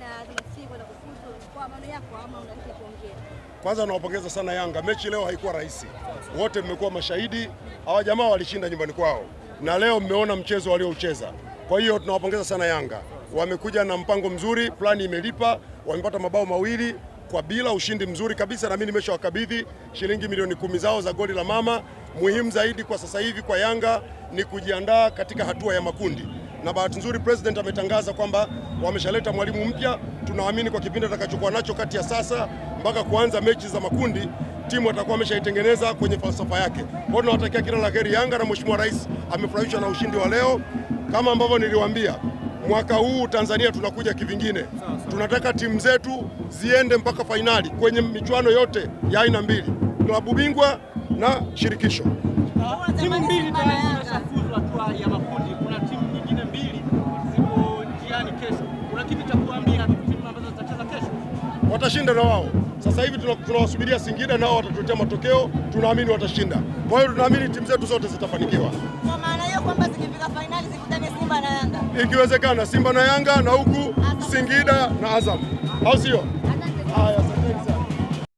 ya Azam FC kwenda kufuzu. Kwa maoni yako ama unataka kuongea? Kwanza nawapongeza sana Yanga, mechi leo haikuwa rahisi, wote mmekuwa mashahidi. Hawa jamaa walishinda nyumbani kwao na leo mmeona mchezo walioucheza. Kwa hiyo tunawapongeza sana Yanga, wamekuja na mpango mzuri, plani imelipa, wamepata mabao 2-0, ushindi mzuri kabisa, na mimi nimeshawakabidhi shilingi milioni 10 zao za goli la mama. Muhimu zaidi kwa sasa hivi kwa Yanga ni kujiandaa katika hatua ya makundi, na bahati nzuri president ametangaza kwamba wameshaleta mwalimu mpya. Tunaamini kwa kipindi atakachokuwa nacho kati ya sasa mpaka kuanza mechi za makundi, timu atakuwa ameshaitengeneza kwenye falsafa yake. Kwa hiyo tunawatakia kila la heri Yanga, na Mheshimiwa Rais amefurahishwa na ushindi wa leo. Kama ambavyo niliwaambia, mwaka huu Tanzania tunakuja kivingine. Tunataka timu zetu ziende mpaka fainali kwenye michuano yote ya aina mbili, klabu bingwa na shirikisho. Timu mbili tayari zimeshafuzu hatua ya makundi. Kuna timu nyingine mbili zipo njiani kesho. Kuna kitu cha kuambia timu ambazo zitacheza kesho? Watashinda na wao. Sasa hivi tunawasubiria Singida, nao watatuletea matokeo, tunaamini watashinda. Kwa hiyo tunaamini timu zetu zote zitafanikiwa, Kwa maana hiyo kwamba zikifika fainali zikutane Simba na Yanga. Ikiwezekana Simba na Yanga na huku Singida na Azam, au sio? Haya, asanteni sana.